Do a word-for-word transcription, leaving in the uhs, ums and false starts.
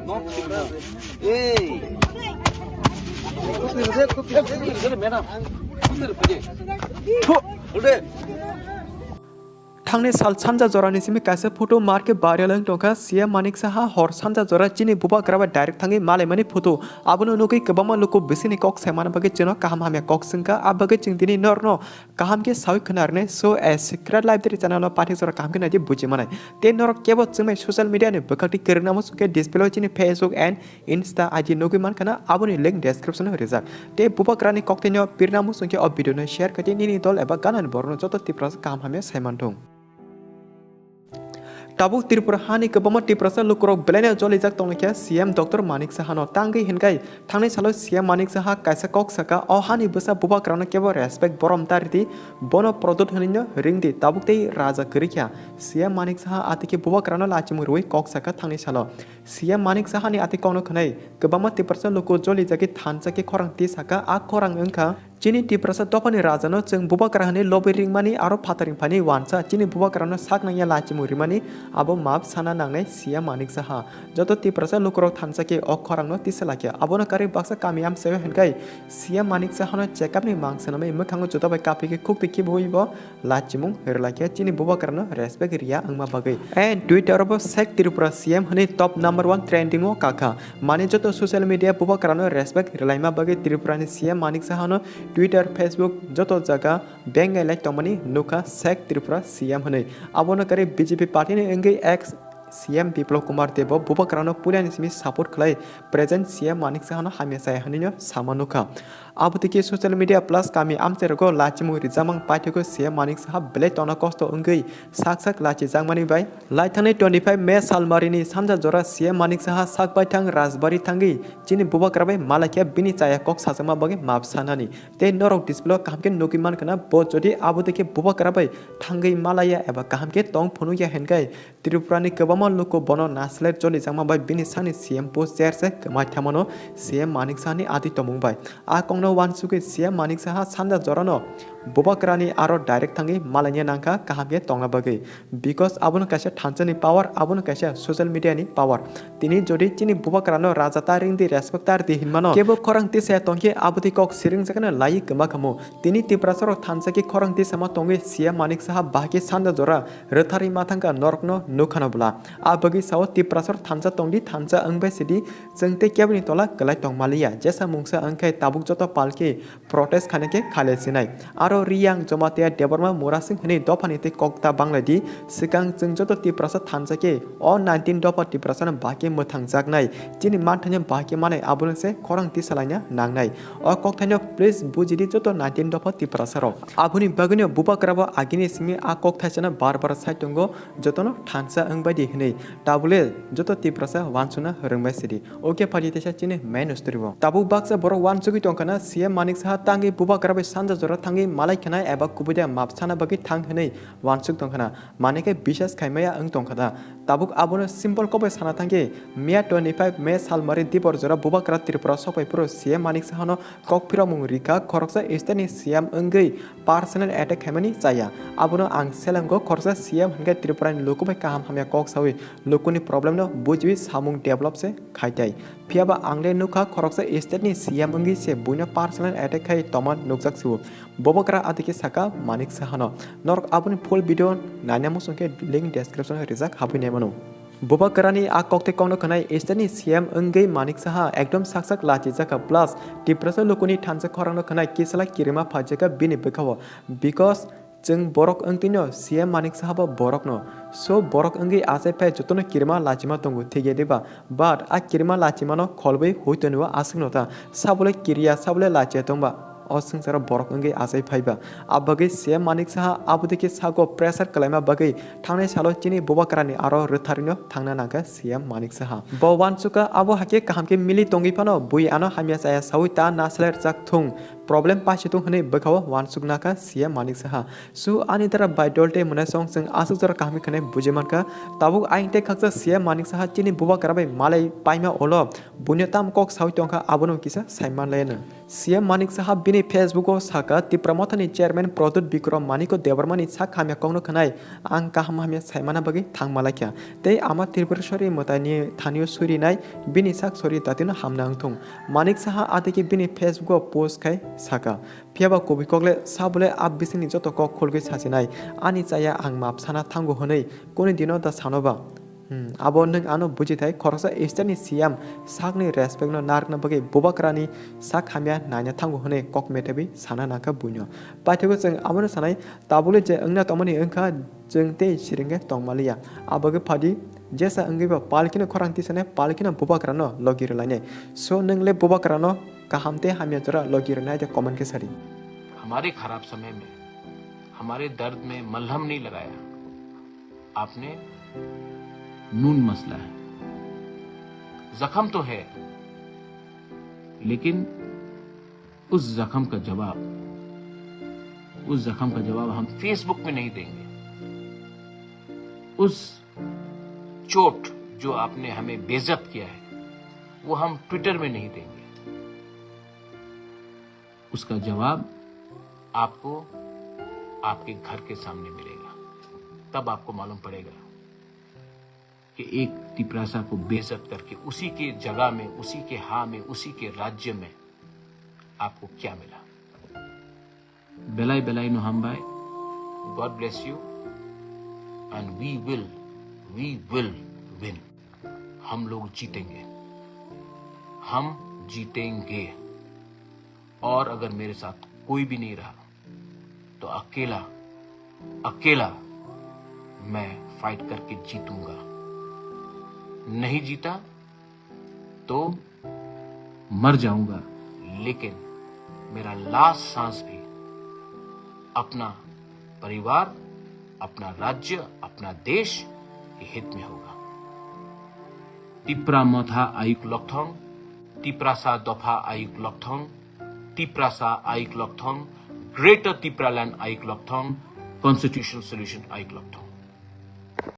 Hey. Madam. Thangni sal sanja jorani simi kaisa photo marke viral wng tongkha. C M Manik Saha hor sanja jora chini bubagra bai direct thangwi malaimani photo. Abono nugwi kwbangma luku bisini kok saimani bagwi chwngno kaham hamya kok swngkha. A bagwi chwng tini norno kaham khe sawi khna rwnai. So, a secret life diri channel no pathik jora kaham khe naidi buji manai. Tei norok kebo chwngmai social media ni bwkhak twi kwrwngna muchung khe display o chini Facebook and Insta I D nugwi mankha na, aboni link description o rijak. Tei bubagrani koktwino pirna muchung khe o video no share khai tei nini dol eba ganani borokno joto Tiprasa kaham hamya sai manthung. Tabuk Tripura hani kwbangma Tiprasa lukurok belaino jolijak tonglaikha C M Doctor Manik Sahano. Tangwi hinkhai thangnai salo C M Manik Saha kaisa kok saka, o hani bwsa bubagrano kebo respect borom ta ridi, bono produt hwnwino ringdi, tabuk tei raja kwrwikha. C M Manik Saha atwikhe bubagrano lachimung rwui kok saka thangnai salo. C M Manik Sahani atwi kokno khwnai kwbangma Tiprasa luku jolijagwi thansa khe khorang tisaka. A khorang wngkha, chini Tiprasa dophani rajano chwng bubagra hwnwi lobwi ringmani aro phatharing phaini wansa. Chini bubagrano sak nangya lachimung rimani abo map sana nangnai C M Manik Saha. Joto Tiprasa lukurok thansa khe o khorangno tisa lakya. Abono karwi baksa kami amchaio hinkhai C M Manik Sahano check up ni mang swnamwi mwkhango juta bai kaphi khe khuk twi khibiwi bo lachimung rwlaikha chini bubagrano respect riya wngma bagwi. And Twitter o bo Sek Tripura C M hwnwi top number one trending o kakha. Mani joto social media bubagrano respect rwlaima bagwi Tripura ni C M Manik Sahano Twitter, Facebook joto jaga bengailai tongmani nukha Sek Tripura C M hwnwi. Abono karwi B J P party ni wngwi ex C M Biplab Kumar Debo bubagrano puilani simi support khlai present C M Manik Sahano hamya chaya hwnwino sama nukha. Abo twi khe social media plus kami amchairogo lachimung rijamang paithago C M Manik Saha belai tongna kosto wngwi sak sak lachijakmani bai. Laithangnai twenty five May salmarini sanja jora C M Manik Saha sak baithang Rajbari thangwi chini bubagra bai malaikhe bini chaya kok sajakma bagwi map sanani. Tei norok display o kaham khe nugwi mankha na, bo jodi abo twi khe bubagra bai thangwi malaiya eba kaham khe tong phunukya hinkhai Tripura ni kwbangma luku bono naslai cholijakma bai bini sakni C M post chair se kwmai thamano C M Manik Sahani atwi tongmung bai. A kokno uansugwi C M Manik Saha sanja jorano bubagrani aro direct thangwi malaina nangkha kaham khe tongna bagwi. Because abono kaisa thansa ni power, abono kaisa social media ni power. Tini jodi chini bubagrano raja ta ringdi, respect ta ridi hinmano kebo khorang tisaya tongkhe abotwi kok siringjakno laiwi kwma khamu. Tini Tiprasarok thansa khe khorang tisama tongwi C M Manik Saha bahai khe sanja jora rwtharwi ma thangkha norokno nukha no bwla. A bagwi sao Tiprasarok thansa tongdi, thansa wngbai sidi, chwng tei keboni tola kwlai tong maliya. Jesa mungsa wngkhai tabuk joto palkhe protest khaina khe khalai sinai. Aro Riyang, Jamatia, Debbarma, Murasing hwnwi dophani tei kok ta banglaidi. Swkang chwng joto Tiprasa thansa khe o nineteen dopha Tiprasano bahai khe mwthangjaknai. Chini manthaino bahai khe manai abono se khorang tisalaina nangnai. O kokthaino please bujidi joto nineteen dopha Tiprasarok. Aboni bagwino bubagrabo agini simi a kokthaisano bar bar sai tongo, jotono thansa wngbaidi hwnwi. Tabule joto Tiprasa uansukna rwngbai sidi. Okay, phaidi teisa chini main story bo. Tabuk baksa borok uansugwi tongkha na C M Manik Saha tangwi bubagra bai sanja jora thangwi malai khna eba kubui da map sana bagwi thang hwnwi uansuk tongkha na. Mane khe bisas khaimaya wng tongkha da. Tabuk abono simple kok bai sana thangkhe, miya twenty five May salmari dibor jora bubagra Tripura sokphai phuru C M Manik Sahano kok phirokmung rikha khoroksa state ni C M wngwi personal attack khaimani chaya. Abono ang selengo khoroksa C M hinkhe Tripura ni luku bai kaham hamya kok sawi lukuni problem no bujiwi samung develop se khaitai. Phiyaba ang le nukha khoroksa state ni C M wngwi se buino personal attack khai tongma nukjak sio. Bubagra atwikhe saka Manik Sahano. Norok aboni full video naina muchung khe link description o rijak habwi naimano. Bubagrani a koktwi kokno khwnai state ni C M wngwi Manik Saha ekdom sak sak lachijakha plus Tiprasa lukuni thansa khorangno khwnai kisala kirima phaijakha bini bwkhao. Because chwng borok wngtwino C M Manik Saha bo borokno. So borok wngwi achai phai jotono kirima lachima tongo thikya diba? But a kirima lachimano kholbwi huitoni o aswkno ta. Sabole kiriya, sabole lachiya tongba. O swngcharo borok wngwi achai phaiba. A bagwi C M Manik Saha abodikhe sago pressure kwlaima bagwi thangnai salo chini bubagrani aro rwtharino thangna nangkha C M Manik Saha. Bo uansukha abo hakhe kaham khe mili tongwi phano bui ano hamya chaya sawi ta nasaler jak thung. Problem paisi tong hwnwi bwkhao uansukna kha C M Manik Saha. So ani dara bai dol tei mwnai song chwng aswk jora kaham khe khwnai buji mankha. Tabuk ayang tei khaksa C M Manik Saha chini bubakra bai malai paima ulo buino tam kok sawi tongkha abono kisa saimanlaino. C M Manik Saha bini Facebook o saka Tipra Mothani chairman Pradyut Bikram Manikya Debbarmani sak hamya kokno khwnai ang kaham hamya saimana bagwi thangma laikha. Tei ama Tripureshwari mwtaini thanio surinai bini sak sori datino hamna wngthung. Manik Saha adike bini Facebook o post khai saka. Phiyaba kubui kokle sabole a bisingni joto kok khulgwi sachinai. Ani chaya ang map sana thango hwnwi kuni dino da sanoba. Hmm, abo nwng ano buji thai khoroksa Eastern ni C M sakni respect no narwkna bagwi bubakrani sak hamya naina thango hwnwi kok methebwi sana nangkha buino. Paithago chwng abono sanai tabule je wngna tongmani wngkha chwng tei siringkhe tongmaliya. Abagwi phadi jesa wngwiba palkino khorang tisanai palkino bubakrano logi rwlainai. So nwng le bubakrano kaham tei hamya jora logi rwnai de comment khe sadi. हमारे खराब समय में हमारे दर्द में मलहम नहीं लगाया, आपने नून मसला है। जख्म तो है, लेकिन उस जख्म का जवाब, उस जख्म का जवाब हम Facebook में नहीं देंगे। उस चोट जो आपने हमें बेइज्जत किया है, वो हम Twitter में नहीं देंगे। उसका जवाब आपको आपके घर के सामने मिलेगा, तब आपको मालूम पड़ेगा कि एक तिपरासा को बेइज्जत करके उसी के जगह में, उसी के हा में, उसी के राज्य में आपको क्या मिला। Belai belai no hambai। God bless you and we will, we will win। हम लोग जीतेंगे, हम जीतेंगे। और अगर मेरे साथ कोई भी नहीं रहा तो अकेला, अकेला मैं फाइट करके जीतूंगा। नहीं जीता तो मर जाऊंगा, लेकिन मेरा लास्ट सांस भी अपना परिवार, अपना राज्य, अपना देश के हित में होगा। Tipra Motha Ayuk Lokthong, Tiprasa Dopha Ayuk Lokthong, Tiprasa Ayuk Lokthong, Greater Tipraland Ayuk Lokthong, Constitutional Solution Ayuk Lokthong।